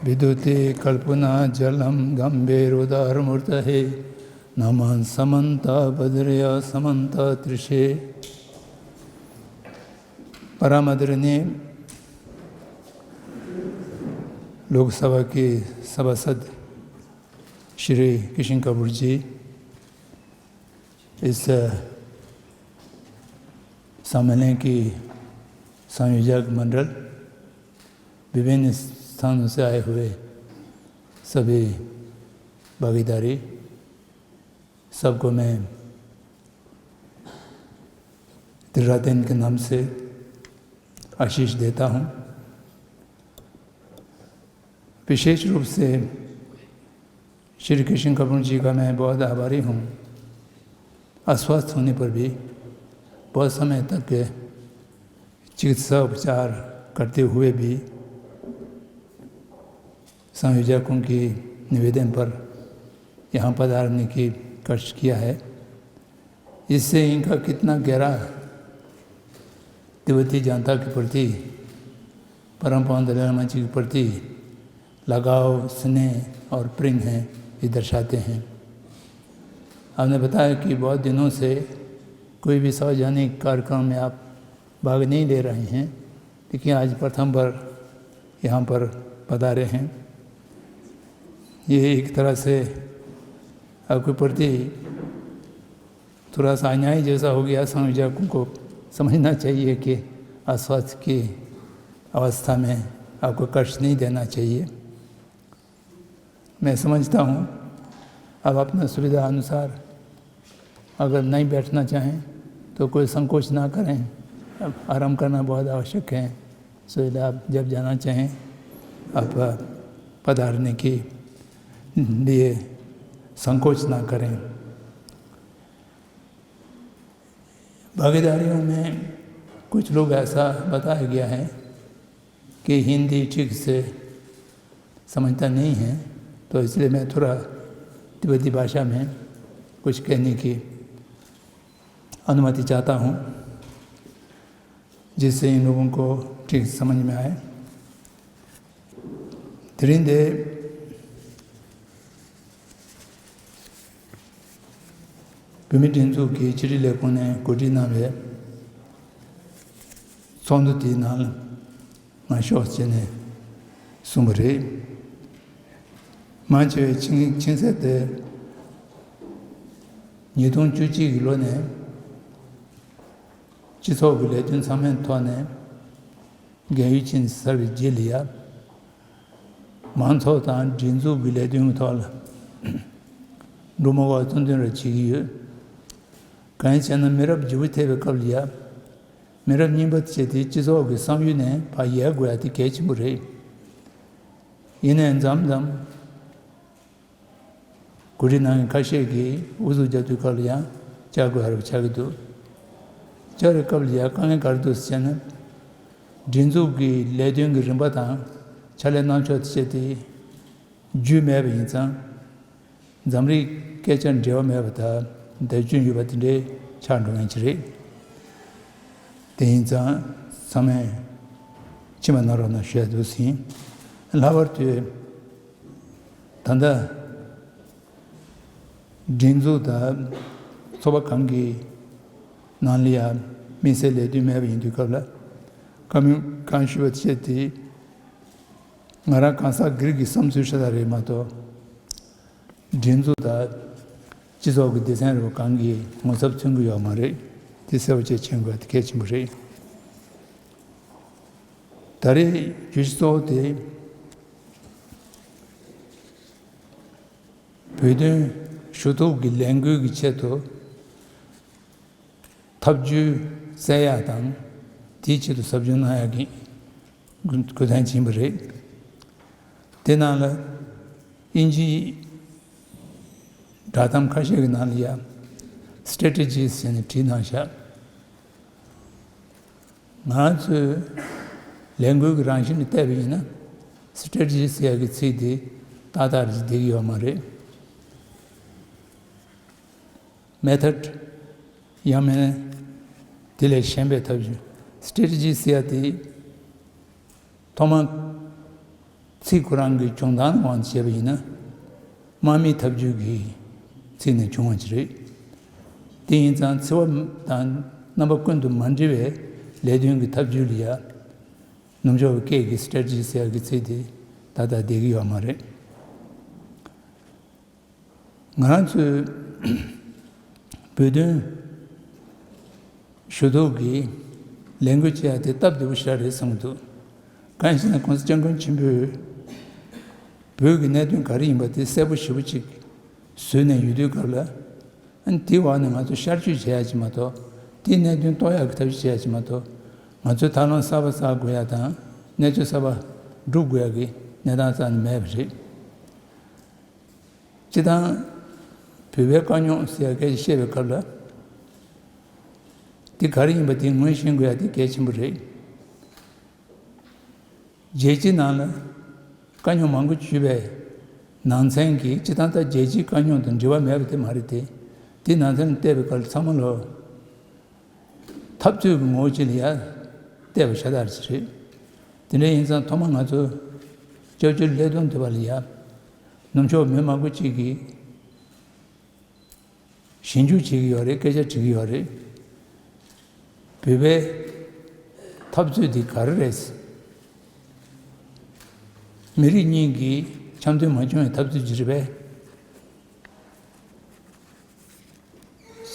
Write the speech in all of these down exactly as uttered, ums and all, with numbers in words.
विदूते कल्पना जलं गम्भीरोदारमूर्तये। नमः समन्ता भद्रया समन्ता त्रिशे। परम आदरणीय लोकसभा के सभासद श्री किशन कपूर जी, इस सम्मेलन की संयोजक मंडल, विभिन्न स्थानों से आए हुए सभी भागीदारी, सबको मैं त्रिरातन के नाम से आशीष देता हूँ। विशेष रूप से श्री कृष्ण कपूर जी का मैं बहुत आभारी हूँ। अस्वस्थ होने पर भी बहुत समय तक चिकित्सा उपचार करते हुए भी संयोजकों के निवेदन पर यहाँ पधारने की कष्ट किया है। इससे इनका कितना गहरा तिब्बती जनता के प्रति, परम पावन दलाई लामा जी के प्रति लगाव, स्नेह और प्रेम है, ये दर्शाते हैं। आपने बताया कि बहुत दिनों से कोई भी सार्वजनिक कार्यक्रम में आप भाग नहीं ले रहे हैं, लेकिन आज प्रथम बार यहाँ पर पधारे हैं। ये एक तरह से आपके प्रति थोड़ा सा अन्याय जैसा हो गया। संयोजकों को समझना चाहिए कि अस्वस्थ की अवस्था में आपको कष्ट नहीं देना चाहिए। मैं समझता हूँ, आप अपना सुविधा अनुसार अगर नहीं बैठना चाहें तो कोई संकोच ना करें। अब आराम करना बहुत आवश्यक है, इसलिए आप जब जाना चाहें, आप पधारने के लिए संकोच ना करें। भागीदारियों में कुछ लोग ऐसा बताया गया है कि हिंदी ठीक से समझता नहीं है, तो इसलिए मैं थोड़ा तिब्बती भाषा में कुछ कहने की अनुमति चाहता हूँ, जिससे इन लोगों को ठीक समझ में आए। དེ་རིང་འདི་བོད་མིའི་སྒྲིག་འཛུགས་ཀྱི་ཕྱི་དྲིལ་ལས་ཁུངས་ནས་གོ་སྒྲིག་གནང་བའི་ཚོགས་འདུ་དེའི་ནང་ལ་ང་ཤོག་བྱས་ནས་གསུངས་པ་རེད། མང་ཆེ་བས་ཁྱིམ་ཁྱིམ་མཚེས་དེ་ཉིས་སྟོང་བཅུ་གཅིག་གི་ལོ་ནས་སྤྱི་ཚོགས་ཀྱི་ལས་དོན་ཚང་མའི་ཐོག་ནས་རྒན་ཡོལ་ཕྱིན་ཚར་བའི་རྗེས་ལ་ཡ། མང་ཚོགས་དང་སྒྲིག་འཛུགས་ཀྱི་ལས་དོན་གྱི་ཐོག་ལ་འགྲོ་མ་བ་ཙམ་དོན་ར་བྱེད་ཀྱི་ཡོད། གང་ཡིན་ཟེར་ན་མི་རབས་བརྗེ་པོ་ཐེབས་པའི་སྐབས་ལ་ཡ། མི་རབས་རྙིང་པ་བྱས་ཏེ་སྤྱི་ཚོགས་ཀྱི་བསམ་ཡུལ་ནས་ཕར་ཡལ་དགོས་ཡ་དེ་གལ་ཆེན་པོ་རེད། ཡིན་ནའི་མཚམས་མཚམས་གོ་སྒྲིག་གནང་མཁན་ཁ་ཤས་ཀྱིས་ཨུ་ཚུགས་རྒྱག་དུས་སྐབས་ལ་ཡང་བཅར་དགོས་ཡ་རུ་ཆགས་ཀྱི་འདུག་བཅར་བའི་སྐབས་ལ་ཡང་དཀའ་ངལ་ག་རེ་འདུག་ཟེར་ན། སྒྲིག་འཛུགས་ཀྱི་ལས་དོན་གྱི་རིམ་པ་དང་ཕྱག་ལས་གནང་ཕྱོགས་དེ་བྱས་ཏེ། རྒྱུས་མེད་པ་ཡིན་ཙང་། འཛམ་གླིང་སྐད་ཆ་འབྲེལ་བ་མེད་པ་དང་བརྡ་སྐྱོན་ཡོད་པ་དེ་འདྲའི་ཆགས་འགྲོ་མཁན་ཅིག་རེད། དེ་ཡིན་ཙང་ཚང་མས་མཁྱེན་པ་གནང་རོགས་གནང་ཞུ་ཡ་འདུག་ཟིན། ལྷག་པར་དུ་ད་ལྟ་སྒྲིག་འཛུགས་དང་ཚོགས་པ་གང་གི་ནང་ལ་ཡང་དམིགས་བསལ་ལས་དོན་མེད་པ་ཡིན་དུས་སྐབས་ལ་བཀའ་མོལ་གང་ཞུ་བ་བྱས་ཏེ། ང་རང་གང་ཟག་སྒེར་གྱི་བསམ་ཚུལ་ཤ་སྟག་རེད་མ་གཏོགས། སྒྲིག་འཛུགས་དང་སྤྱི་ཚོགས་ཀྱི་སྡེ་ཚན་རུ་གང་གིས་ངོ་ཚབ་མཚོན་གྱི་ཡོད་མ་རེད། དེ་གསལ་པོ་བཅས་མཁྱེན་དགོས་པ་དེ་གལ་ཆེན་པོ་རེད། ད་རེས་བརྗོད་གཞི་གཙོ་བོ་དེ། བོད་དོན་ཞུ་གཏུག་གི་ལས་འགུལ་གྱི་ཆེད་དུ། ཐབས་ཇུས་བཙལ་ཡག་དང་། དེའི་ཆེད་དུ་ཟབ་སྦྱོང་གནང་ཡག་གི་འགུལ་འགུལ་ཐང་ཕྱིན་པ་རེད། དེ་ནང་ལ་དབྱིན་ཇིའི་བསྒྲགས་གཏམ་ཁ་ཤས་ཀྱི་ནང་ལ་ཡ་strategies ཟེར་ནས་བྲིས་གནང་བཞག་ང་ཚོས་ལས་འགུལ་གྱི་རང་བཞིན་ལ་བལྟས་པ་ཡིན་ན། strategies ཟེར་ཡག་གི་ཚིག་དེ་ཏག་ཏག་རེད་བསྡད་ཀྱི་ཡོད་མ་རེད། method ཡང་མིན་ན་དེ་ལས་གཞན་པའི་ཐབས་ཇུས། strategies ཟེར་ཡ་དེ་ཐོག་མར་ ཚིག་ཁོ་རང་གི་བྱུང་སྟངས་དབང་དུ་བྱས་པ་ཡིན་ན། དམག་མིའི་ཐབས་ཇུས་ཀྱི་ཚིག་ནས་བྱུང་བ་ཅིག་རེད། དེ་ཡིན་ཙང་འཚེ་བ་དང་རྣམ་པ་ཀུན་ཏུ་མ་འདྲེས་པའི་ལས་དོན་གྱི་ཐབས་ཇུས་ལ་ཡ། ནུབ་ཕྱོགས་ཀྱི་སྐད་ཀྱི་སི་ཊེ་རེ་ཊི་ཇི་ཟེར་ཡག་གི་ཚིག་དེ་ད་ལྟ་བསྡད་ཀྱི་ཡོད་མ་རེད། ང་རང་ཚོའི་བོད་དོན་ཞུ་གཏུག་གི་ལས་འགུལ་བྱེད་ཡག་དེ་སྟབས་བདེ་པོ་ཞེ་དྲག་རེད་བསམ་གྱི་འདུག་གང་ཡིན་ཟེར་ན་༸གོང་ས་༸སྐྱབས་མགོན་ཆེན་པོས་བོད་ཀྱི་གནད་དོན་ག་རེ་ཡིན་པ་དེ་གསལ་པོ་ཞེ་པོ་ཅིག་བཟོས་ནས་ཡོད་དུས་སྐབས་ལ། ཨ་ནི་དེའི་འོག་ནས་ང་ཚོ་ཤར་བསྐྱོད་བྱེད་ཡག་ཅིག་མ་གཏོགས། དེའི་གནད་དོན་རྟོགས་ཡག་གི་ཐབས་ཤེས་བྱེད་ཡག་ཅིག་མ་གཏོགས། ང་ཚོས་ཐབས་ལམ་གསར་པ་བཙལ་དགོས་ཡག་དང་གནས་ཚུལ་གསར་པ་སྒྲུབ་དགོས་ཡག་གི་གནས་སྟངས་རྩ་ནས་མེད་པ་རེད། སྤྱིར་བཏང་བོད་པའི་དཀའ་རྙོག་ཟེར་ཡག་སྐད་ཆ་བཤད་པའི་སྐབས་ལ། དེ་ག་རེ་ཡིན་པ་དེ་ངོས་ཤེས་དགོས་ཡག་དེ་གལ་ཆེན་པོ་རེད། རྒྱལ་སྤྱི་ནང་ལ་དཀའ་རྙོག་མང་པོ་བྱུང་བའི་ནང་ཚན་གྱི་སྤྱིར་བཏང་ད་རྒྱལ་སྤྱིའི་དཀའ་རྙོག་དང་འབྲེལ་བ་མེད་པ་དེ་མ་རེད་དེ། དེ་ནང་ཚན་ལ་བལྟས་པའི་སྐབས་ལ་ཚང་མ་ལོ། འཐབ་རྩོད་ཀྱི་ངོ་བོ་ཅིག་ལ་ཡ་བལྟས་པ་ཤ་སྟག་ཅིག་རེད། དེ་འདྲ་ཡིན་ཙང་ཐོག་མར་ང་ཚོ་སྐྱབས་བཅོལ་ལས་དོན་དེ་བ་ལ་ཡ། ནུབ་ཕྱོགས་མི་མང་པོ་ཅིག་གིས་ཞིབ་འཇུག་བྱེད་ཀྱི་ཡོད་རེད། སྐད་ཆ་དྲི་གི་ཡོད་རེད། བོད་པའི་འཐབ་རྩོད་འདི་ག་རེ་རེད། མི་རིགས་གཉིས་ཀྱི་འཆམ་མཐུན་མ་བྱུང་བའི་འཐབ་རྩོད་ཅིག་རེད་པས།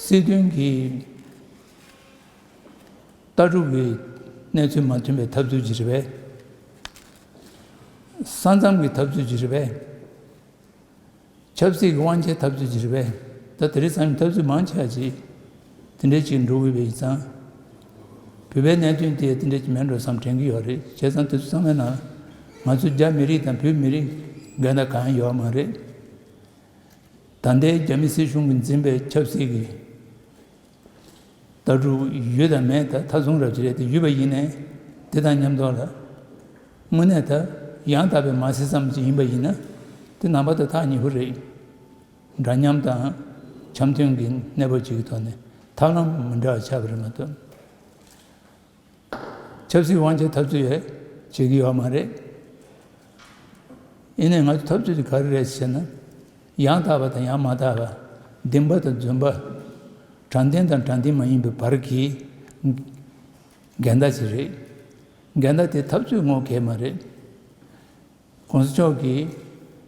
སྲིད་དོན་གྱི་ལྟ་གྲུབ་ཀྱི་གནས་ཚུལ་མ་མཐུན་པའི་འཐབ་རྩོད་ཅིག་རེད་པས། ས་མཚམས་ཀྱི་འཐབ་རྩོད་ཅིག་རེད་པས། ཆབ་སྲིད་ཀྱི་དབང་ཆའི་འཐབ་རྩོད་ཅིག་རེད་པས། ད་དེ་རིང་སང་ཉིན་འཐབ་རྩོད་མང་ཆེ་བ་ཅིག་དེ་འདྲའི་ཅིག་འགྲོ་དགོས་པ་ཡིན་ཙང་། བོད་པའི་གནད་དོན་དེ་དེ་འདྲའི་ཅིག་མེད་འགྲོ་བསམ་དྲན་གྱི་ཡོད་རེད། བྱས་ཙང་དེ་ཚོ་ཚང་མའི་ནང་ང་ཚོ་རྒྱ་མི་རིགས་དང་བོད་མི་རིགས་འགལ་ཟླ་གང་ཡང་ཡོད་མ་རེད། ད་ལྟའི་རྒྱ་མི་སྲིད་གཞུང་གིས་འཛིན་པའི་ཆབ་སྲིད་ཀྱི་ལྟ་གྲུབ་ཡོད་དང་མེད་ད་ཐ་ཚོང་རབ་ཅིག་རེད་དེ། ཡོད་པ་ཡིན་ནའི་དེ་དང་མཉམ་དུ་ལ་དངོས་གནས་ད་ཡང་དག་པའི་མ་སྲིད་ཙམ་ཅིག་ཡིན་པ་ཡིན་ན་དེ་ནང་པ་དང་ཐག་ཉེ་པོ་རེད། འདྲ་མཉམ་དང་འཆམ་མཐུན་གྱི་གནས་བབ་ཅིག་གི་ཐོག་ནས་ཐབས་ལམ་མི་འདྲ་བ་ཆགས་པ་རེད་མ་གཏོགས། ཆབ་སྲིད་དབང་ཆའི་འཐབ་རྩོད་ཡང་བྱེད་ཀྱི་ཡོད་མ་རེད། ཡིན་ནའི་ང་ཚོ་འཐབ་རྩོད་དེ་ག་རེ་རེད་ཟེར་ན། ཡང་དག་པ་དང་ཡང་མ་དག་པ། བདེན་པ་དང་རྫུན་པ། དྲང་བདེན་དང་དྲང་བདེན་མ་ཡིན་པའི་བར་གྱི་འགལ་ཟླ་ཅིག་རེད། འགལ་ཟླ་དེ་འཐབ་རྩོད་ངོ་གས་མ་རེད། གོང་ས་མཆོག་གིས་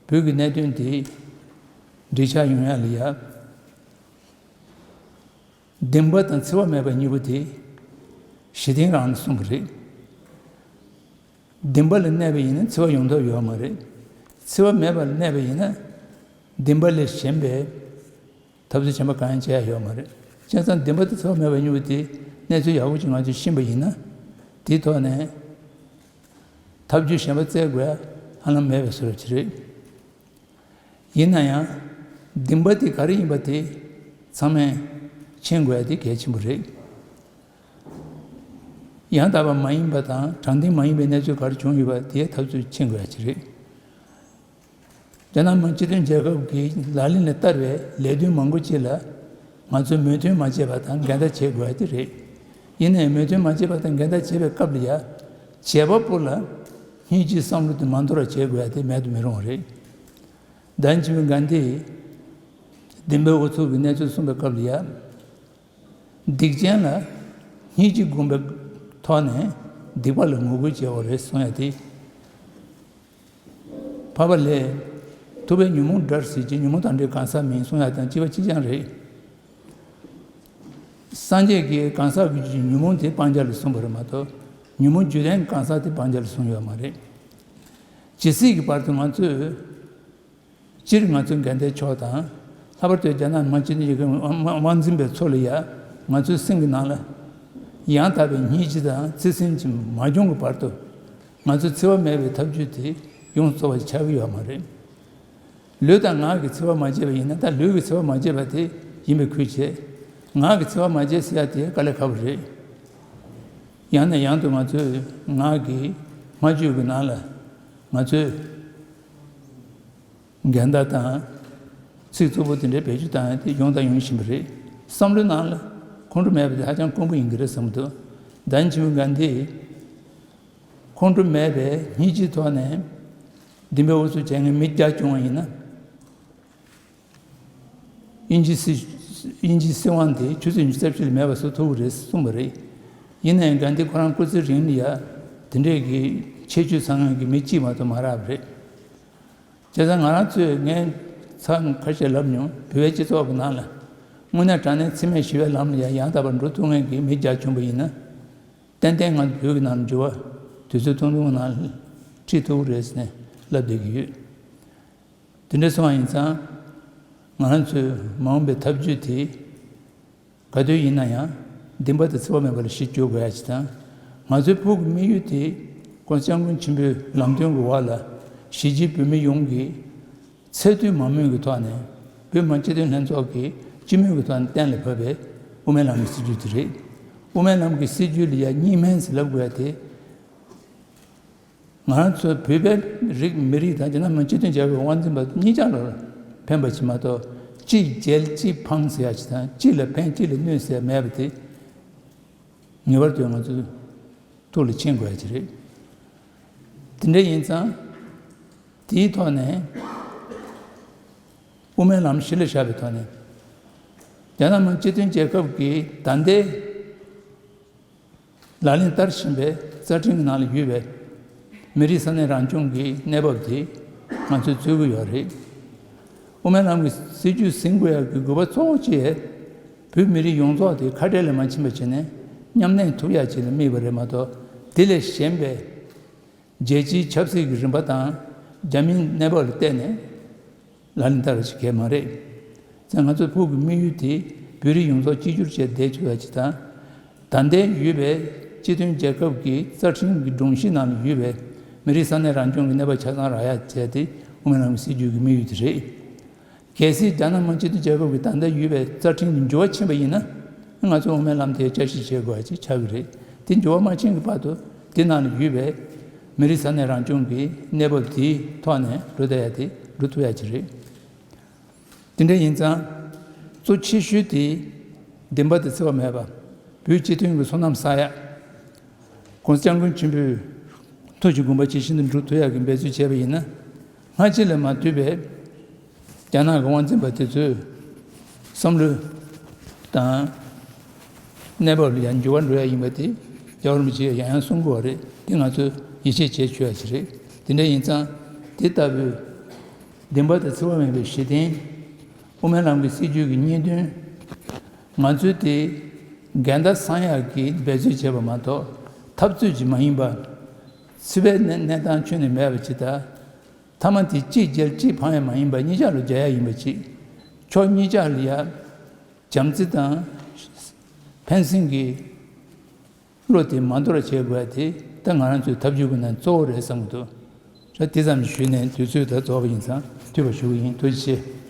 བོད་ཀྱི་གནད་དོན་དེ་འགྲིག་ཆགས་ཡོང་ཡ་ལ་ཡ། བདེན་པ་དང་འཚེ་བ་མེད་པ་གཉིས་པོ་དེ་གཞི་རྟེན་རང་ལ་གསུངས་པ་རེད། བདེན་པ་ལ་གནས་པ་ཡིན་ན་འཚེ་བ་ཡོང་ཐབས་ཡོད་མ་རེད། འཚེ་བ་མེད་པ་ལ་གནས་པ་ཡིན་ན་བདེན་པ་ལས་གཞན་པའི་འཐབ་རྩོད་གཞན་པ་གང་ཡང་བྱེད་ཡ་ཡོད་མ་རེད། བྱས་ཙང་བདེན་པ་དང་འཚེ་བ་མེད་པ་གཉིས་པོ་དེ་གནས་ཚུལ་ཡག་པོ་ཅིག་ང་ཚོས་ཤེས་པ་ཡིན་ན། དེའི་ཐོག་ནས་ཐབས་བྱུས་གཞན་པ་བཙལ་དགོས་ཡ་ཧ་ལམ་མེད་པའི་བཟོ་འདྲ་ཅིག་རེད། ཡིན་ན་ཡང་། བདེན་པ་དེ་ག་རེ་ཡིན་པ་དེ་ཚང་མས་མཁྱེན་དགོས་ཡ་དེ་གལ་ཆེན་པོ་རེད། ཡང་དག་པ་མ་ཡིན་པ་དང་དྲང་བདེན་མ་ཡིན་པའི་གནས་ཚུལ་ག་རེ་བྱུང་ཡོད་པ་དེའི་འཐབ་རྩོད་མཁྱེན་དགོས་ཡ་ཅིག་རེད། རྒྱ་ནག་མི་དམངས་སྤྱི་མཐུན་རྒྱལ་ཁབ་ཀྱིས་ལག་ལེན་ལ་བསྟར་བའི་ལས་དོན་མང་པོ་ཅིག་ལ་ང་ཚོས་མོས་མཐུན་མ་བྱས་པ་དང་འགལ་ཟླ་བྱེད་དགོས་ཡ་དེ་རེད། ཡིན་ནའི་མོས་མཐུན་མ་བྱས་པ་དང་འགལ་ཟླ་བྱེད་པའི་སྐབས་ལ་ཡ། བྱེད་པ་པོ་ལ་སྙིང་རྗེའི་བསམ་བློ་དེ་མ་འདོར་བ་བྱེད་དགོས་ཡ་དེ་མེད་དུ་མི་རུང་བ་རེད། ད་ནི་ཆི་བི་གྷན་དྷི་སྡིག་པའི་ཨུ་ཚུགས་ཀྱི་གནས་ཚུལ་གསུངས་པའི་སྐབས་ལ་ཡ། སྡིག་ཅན་ལ་སྙིང་རྗེ་བསྒོམ་པའི་ཐོག་ནས་སྡིག་པ་ལ་ངོ་རྒོལ་བྱེད་དགོས་རེད་གསུང་ཡ་དེ། འཕགས་པ་ལྷས། ཐུབ་པས་ཉོན་མོངས་བསྒྲལ་ཟེར་གྱི། ཉོན་མོངས་དང་བྲལ་གང་ཟག་མིན་གསུང་ཡ་དང་གཅིག་པ་གཅིག་རྐྱང་རེད། སངས་རྒྱས་ཀྱིས་གང་ཟག་གི་ཉོན་མོངས་དེ་སྤང་བྱ་ལ་གསུངས་པ་རེད་མ་གཏོགས། ཉོན་མོངས་རྒྱུ་ལྡན་གང་ཟག་དེ་སྤང་བྱ་ལ་གསུངས་ཡོད་མ་རེད། ཇི་སྲིད་ཀྱི་བར་དུ་ང་ཚོས། སྤྱིར་ང་ཚོའི་འགལ་ཟླའི་ཕྱོགས་དང་། ལྷག་པར་དུ་རྒྱ་ནག་མི་དམངས་སྤྱི་མཐུན་རྒྱལ་ཁབ་དབང་འཛིན་པའི་ཚོ་ལ་ཡ། ང་ཚོའི་སེམས་ཀྱི་ནང་ལ་ཡང་དག་པའི་སྙིང་རྗེ་དང་བརྩེ་སེམས་ཀྱིས་མ་སྐྱོང་གི་བར་དུ། ང་ཚོས་འཚེ་བ་མེད་པའི་ཐབས་ཇུས་དེ་ཡོངས་སུ་རྫོགས་པ་ཞིག་ཆགས་ཀྱི་ཡོད་མ་རེད། ལུས་དང་ངག་གིས་འཚེ་བ་མ་བྱས་པ་ཡིན་ན། ད་ལུས་ཀྱིས་འཚེ་བ་མ་བྱས་པ་དེ་ཡིན་པའི་ཁུལ་བྱས། ངག་གིས་འཚེ་བ་མ་བྱས་ཟེར་ཡ་དེ་དཀའ་ལས་ཁག་པོ་རེད། ཡང་ནས་ཡང་དུ་ང་ཚོས་ངག་གི་སྨྲ་བརྗོད་ཀྱི་ནང་ལ་ང་ཚོས་འགལ་ཟླ་དང་། ཚིག་རྩུབ་པོ་དེ་འདྲའི་བེད་སྤྱོད་བཏང་ཡ་དེ་ཡོང་དང་ཡོང་བཞིན་པ་རེད། བསམ་བློའི་ནང་ལ་ཁོང་ཁྲོ་མེད་པ་དེ་ཧ་ཅང་དཀོན་པོ་ཡིན་གྱི་རེད་བསམ་གྱི་འདུག་ད་ནི་ཆི་བི་གྷན་དྷི་ཁོང་ཁྲོ་མེད་པའི་སྙིང་རྗེའི་ཐོག་ནས་ འདི་འདྲའི་འུ་ཚོ་བྱས་ངན་མི་རྒྱ་བྱུང་བ་ཡིན་ན། དབྱིན་ཇི་སྲིད། དབྱིན་ཇིའི་སྲིད་དབང་དེ་ཆུ་ཚོད་ཉི་ཤུ་རྩ་བཞི་ལས་མེད་པ་བཟོ་ཐུབ་ཀྱི་རེད་གསུངས་པ་རེད། ཡིན་ནའང་གྷན་དྷི་ཁོ་རང་སྐུ་ཚེ་རིང་ལ་ཡ་དེ་འདྲས་ཀྱི་ཁྱད་ཆོས་ཚང་མཁན་གྱི་མི་གཅིག་མ་གཏོགས་མ་རག་པ་རེད། བྱས་ཙང་ང་རང་ཚོས་ངས་ཚར་ཁ་ཤས་ལབ་མྱོང་། བོད་པའི་སྤྱི་ཚོགས་ཀྱི་ནང་ལ་དངོས་གནས་དྲང་གནས་འཚེ་མེད་ཞི་བའི་ལམ་ལ་ཡ་ཡང་དག་པར་འགྲོ་ཐུབ་མཁན་གྱི་མི་རྒྱ་བྱུང་པ་ཡིན་ན། ཏན་ཏན་ང་ཚོ་བོད་ཀྱི་ནང་ལ་འགྱུར་བ་དུས་ཚོད་ཐུང་ཐུང་གི་ནང་ལ་ཁྲིད་ཐུབ་ཀྱི་རེད་ཟེར་ནས་ལབ་བསྡད་ཀྱི་ཡོད། དེ་འདྲ་སོང་བ་ཡིན་ཙང་། ང་རང་ཚོའི་མ་འོངས་པའི་ཐབས་ཇུས་དེ་ག་དུས་ཡིན་ན་ཡང་བདེན་པ་དང་འཚེ་བ་མེད་པ་ལ་གཞི་བཅོལ་དགོས་ཡ་ཅིག་དང་། ང་ཚོའི་ཕུགས་ཀྱི་དམིགས་ཡུལ་དེ་༸གོང་ས་༸སྐྱབས་མགོན་ཆེན་པོའི་ལམ་སྟོན་གྱི་འོག་ལ་གཞིས་བྱེས་བོད་མི་ཡོངས་ཀྱིས་ཚད་མཐོའི་མང་མོས་ཀྱི་ཐོག་ནས་བོད་མི་མང་སྤྱི་འཐུས་ལྷན་ཚོགས་ཀྱིས་སྤྱི་མོས་ཀྱི་ཐོག་ནས་གཏན་ལ་ཕབ་པའི་དབུ་མའི་ལམ་གྱི་སྲིད་བྱུས་དེ་རེད། དབུ་མའི་ལམ་གྱི་སྲིད་བྱུས་ལ་ཡ་གཉིས་སྨན་ཟེར་ལབ་དགོས་ཡ་དེ། ང་རང་ཚོ་བོད་པའི་རིགས་མི་རིགས་དང་རྒྱ་ནག་མི་དམངས་སྤྱི་མཐུན་རྒྱལ་ཁབ་དབང་འཛིན་པ་གཉིས་ཆ་ལ་ཕན་པ་ཞིག་མ་གཏོགས། གཅིག་འཇལ་གཅིག་འཕང་ཟེར་ཡ་ཞིག་དང་། གཅིག་ལ་ཕན་གཅིག་ལ་གནོད་ཟེར་ཡ་མེད་པ་དེ་ངེས་པར་དུ་ང་ཚོ་ཐུགས་ལ་མཁྱེན་དགོས་ཡ་ཅིག་རེད། དེ་འདྲ་ཡིན་ཙང་། དེའི་ཐོག་ནས་དབུ་མའི་ལམ་གཞི་ལ་བཞག་པའི་ཐོག་ནས། རྒྱ་ནག་མི་དམངས་སྤྱི་མཐུན་རྒྱལ་ཁབ་ཀྱི་ད་ལྟའི་ལག་ལེན་བསྟར་བཞིན་པའི་རྩ་ཁྲིམས་ཀྱི་ནང་ལ་ཡོད་པའི་མི་རིགས་ས་གནས་རང་སྐྱོང་གི་གནས་བབ་དེ་ང་ཚོས་རྩོད་ཀྱི་ཡོད་རེད། དབུ་མའི་ལམ་གྱི་སྲིད་བྱུས་ཟིན་དགོས་ཡག་གི་དགོས་པ་གཙོ་བོ་གཅིག་བོད་མི་རིགས་ཡོངས་རྫོགས་དེ་ཁ་བྲལ་ལ་མ་ཕྱིན་པ་བྱས་ནས་མཉམ་གནས་ཐུབ་ཡག་ཅིག་ལ་དམིགས་པ་རེད་མ་གཏོགས། དེ་ལས་གཞན་པའི་རྒྱལ་སྤྱིའི་ཆབ་སྲིད་ཀྱི་རིམ་པ་དང་རྒྱ་མིའི་གནས་བབ་ལ་བལྟས་ནས་ལག་ལེན་བསྟར་བ་ཞིག་གང་ཡང་མ་རེད། ཙང་ང་ཚོའི་ཕུགས་ཀྱི་དམིགས་ཡུལ་དེ་བོད་རིགས་ཡོངས་རྫོགས་གཅིག་གྱུར་བྱས་བསྡད་ཆོག་ཡ་ཅིག་དང་། ད་ལྟའི་ཡོད་པའི་སྤྱི་མཐུན་རྒྱལ་ཁབ་ཀྱི་རྩ་ཁྲིམས་ཀྱི་སྒྲོམ་གཞི་ནང་ལ་ཡོད་པའི་མི་རིགས་ས་གནས་རང་སྐྱོང་གི་གནས་བབ་ཆ་ཚང་རག་ཡ་བྱས་ཏེ་དབུ་མའི་ལམ་གྱི་སྲིད་བྱུས་ཀྱི་དམིགས་ཡུལ་དེ་རེད། གལ་སྲིད་རྒྱ་ནག་མི་དམངས་སྤྱི་མཐུན་རྒྱལ་ཁབ་ཀྱི་ད་ལྟ་ཡོད་པའི་རྩ་ཁྲིམས་ཀྱི་འགྱུར་བ་ཕྱིན་པ་ཡིན་ན། ང་ཚོ་དབུ་མའི་ལམ་དེ་བསྐྱར་ཞིབ་བྱེད་དགོས་པ་ཅིག་ཆགས་ཀྱི་རེད། དེ་འགྱུར་བ་མ་ཕྱིན་གྱི་བར་དུ་དེ་ནང་ལ་ཡོད་པའི་མི་རིགས་ས་གནས་རང་སྐྱོང་གི་གནས་བབ་དེའི་ཐོག་ནས་འགྲོ་བསྡད་ཡ་དེ་འགྲོ་ཐུབ་ཡ་ཅིག་རེད། དེ་འདྲ་ཡིན་ཙང་། གཙོ་ཆེ་ཤོས་དེ་བདེན་པ་དང་འཚེ་བ་མེད་པ། བོད་སྤྱི་མཐུན་གྱི་བསོད་ནམས་བསགས་ཡ། ༸གོང་ས་༸སྐྱབས་མགོན་ཆེན་པོའི་ཐུགས་ཀྱི་དགོངས་པ་ཇི་བཞིན་དུ་འགྲུབ་ཐུབ་ཡག་གི་འབད་རྩོལ་བྱས་པ་ཡིན་ན། སྔ་ཕྱི་ལ་མ་ལྟོས་པའི་རྒྱ་ནག་གི་དབང་འཛིན་པ་དེ་ཚོའི་བསམ་བློ་དང་གནས་བབ་ལ་ཡང་འགྱུར་བ་འགྲོ་ཡ་ཡིན་པ་དེ་རྒྱལ་བ་རིན་པོ་ཆེས་ཡང་ཡང་གསུང་གི་ཡོད་རེད། དེ་ང་ཚོས་ཡིད་ཆེས་བྱེད་ཆོག་ཡ་ཞིག་རེད། དེ་འདྲ་ཡིན་ཙང་དེ་ལྟ་བུའི་བདེན་པ་དང་འཚེ་བ་མེད་པའི་གཞི་རྟེན། དབུ་མའི་ལམ་གྱི་སྲིད་བྱུས་ཀྱི་སྙིང་དོན། ང་ཚོས་དེ་འགལ་ཟླ་སངས་ཡག་གི་འབད་རྩོལ་བྱས་པ་མ་གཏོགས་འཐབ་རྩོད་ཅིག་མ་ཡིན་པ། སྲིད་པའི་གནས་གནས་སྟངས་ཁྱོན་ནས་མེད་པ་ཅིག་དང་། མཐའ་མ་དེ་གཅིག་འཇལ་གཅིག་འཕང་ཡང་མ་ཡིན་པ་གཉིས་ཆ་ལ་རྒྱལ་ཡ་ཡིན་པ་ཅིག་ཕྱོགས་གཉིས་ཆ་ལ་ཡ་བྱམས་བརྩེ་དང་ཕན་སེམས་ཀྱི་བློ་དེ་མ་འདོར་བ་བྱེད་དགོས་ཡ་དེ་ད་ང་རང་ཚོའི་ཐབས་ཇུས་ཀྱི་ནང་གཙོ་བོ་རེད་བསམ་གྱི་འདུག་ད་དེ་ཙམ་ཞུས་ནས་དུས་ཚོད་ད་རྫོགས་པ་ཡིན་ཙང་འཐུས་པ་ཞུ་གི་ཡིན། ཐུགས་རྗེ་ཆེ།